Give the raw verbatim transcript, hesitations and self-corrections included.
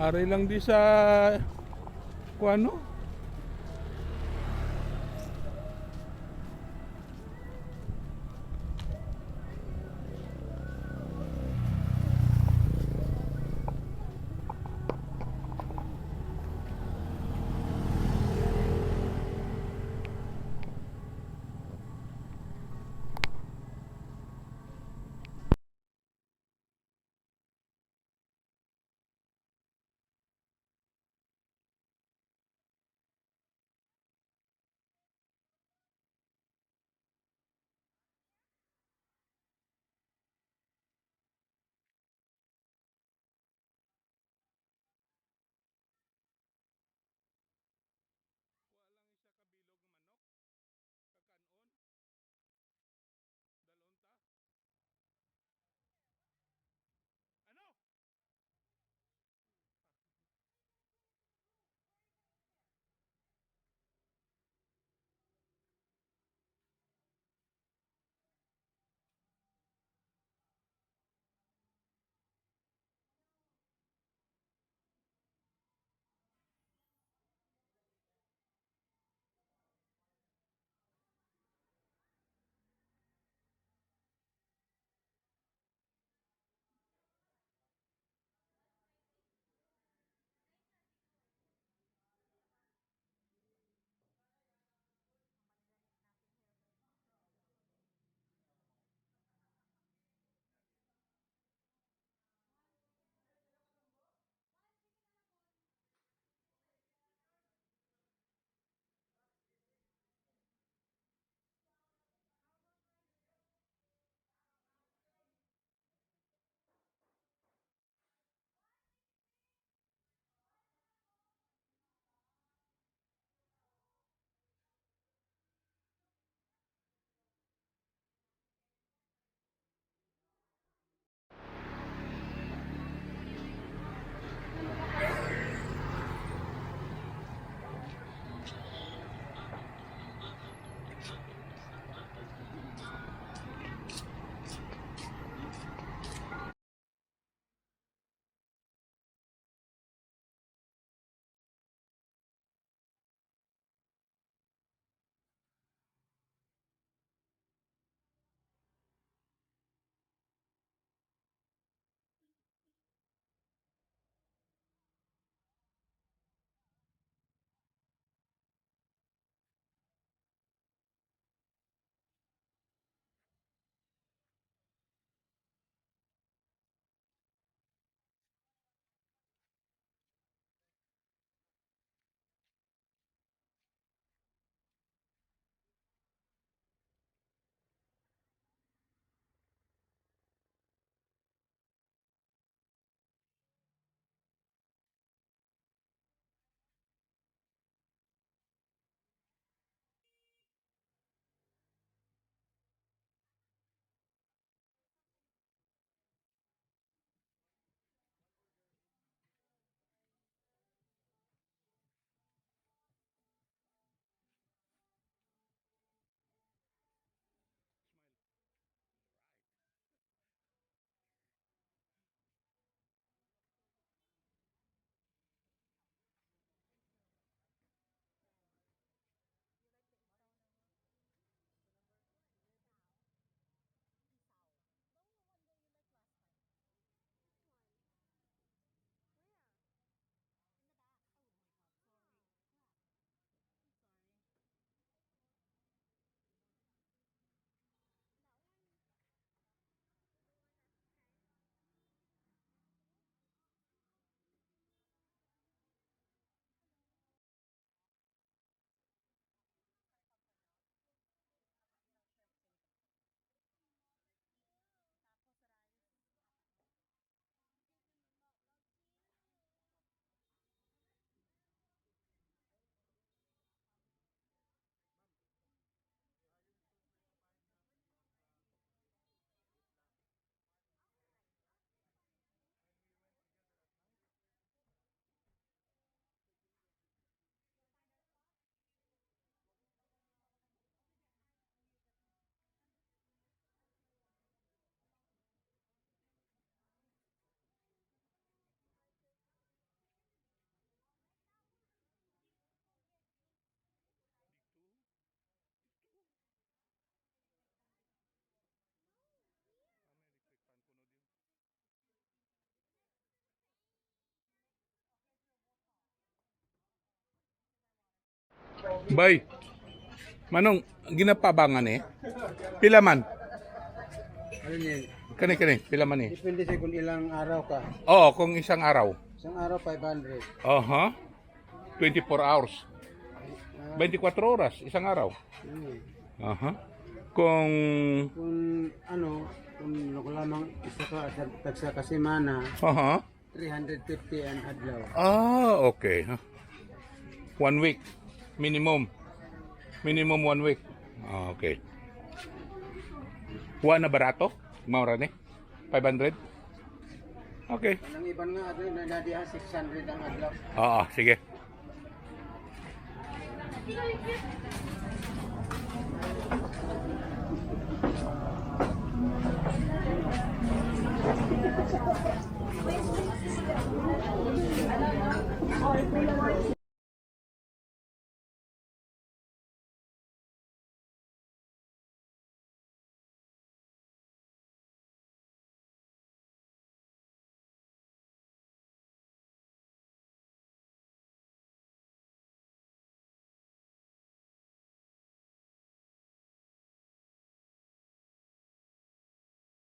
Ari lang di sa kuan, no? Bay, Manong, ginapabangan eh. Pila man? Ano niya? Kani, kani, pila man eh? Depende sa kung ilang araw ka. Oo, kung isang araw. Isang araw, five hundred. Aha. Twenty-four hours. Ah, Twenty-four oras, isang araw. Ano eh. Aha. Kung, Kung ano, kung ano ko lamang isa ka, sa, tagsa ka semana, aha. three hundred fifty ang adlaw. Ah, okay. Ha? One week. Minimum. Minimum one week. Ah, okay. Wa na barato? Maura ni? Five hundred? Okay. Ang iban nga, ano, na nadiha, six hundred ang adlaw. Oo, sige.